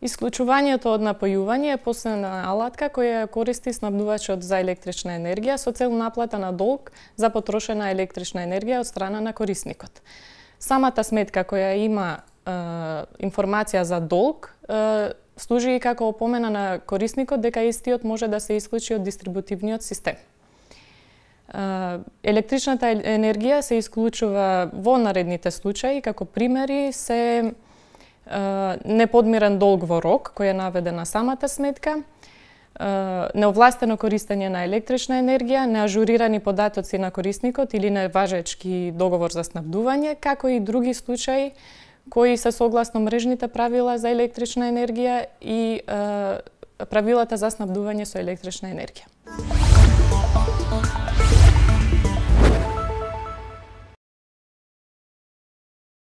Исклучувањето од напојување е посебна алатка која користи снабдувачот за електрична енергија со цел наплата на долг за потрошена електрична енергија од страна на корисникот. Самата сметка која има информација за долг служи и како опомена на корисникот дека истиот може да се исклучи од дистрибутивниот систем. Електричната енергија се исклучува во наредните случаи, како примери се неподмирен долг во рок, кој е наведен на самата сметка, неовластено користење на електрична енергија, неажурирани податоци на корисникот или неважечки договор за снабдување, како и други случаи кои се согласно мрежните правила за електрична енергија и правилата за снабдување со електрична енергија.